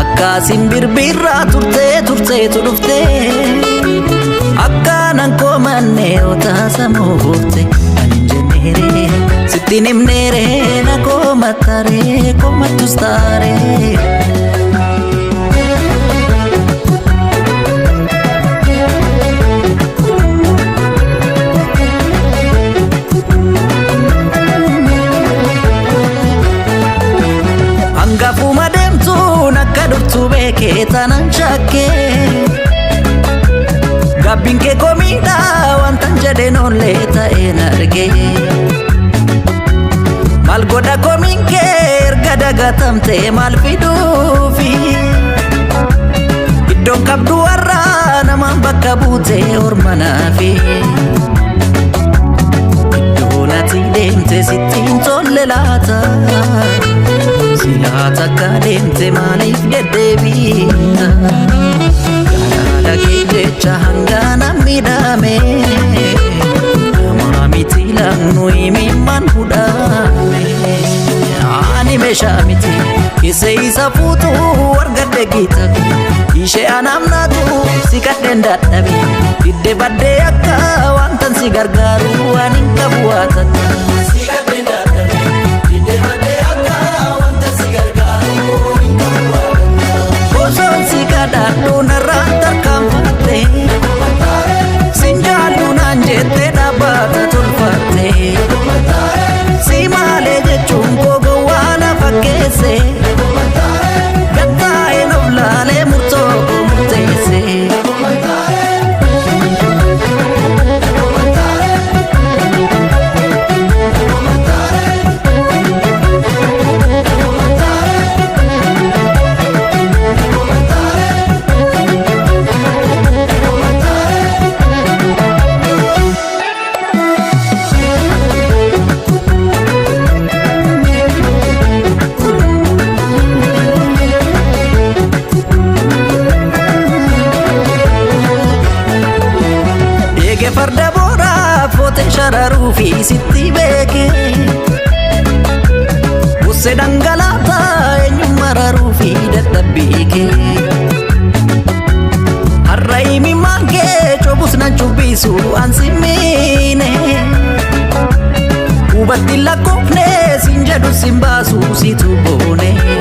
Akkaasin birbirraa turtee turteetu dhuftee akkaanan komanne otaasamoo goofte ani jenneere sittiin himneere na komattare komattus taare. Hangafuma deemtuun akka dhuftu beekee tanan shakkee. Gaabbiin kee komiidha wantan jedheen ollee ta'een argee. Maal godha komiin kee erga dagatamtee maal fiduufi? Iddoon qabdu warra namaan bakka buutee orma naafi. Iddoon ati deemte sitti hin tolle laata? Silaa takka deemte maaliif deddeebiita? Jaalala kee jecha hangana miidhame namaa miti laannu himimmaan hudhame. Ani meeshaa miti keessa isa fuutu argadhe giita ishee anaaf naatu si kadheen dadhabe didde baddee akka wantan si gargaaru waan hin qabu waa takka.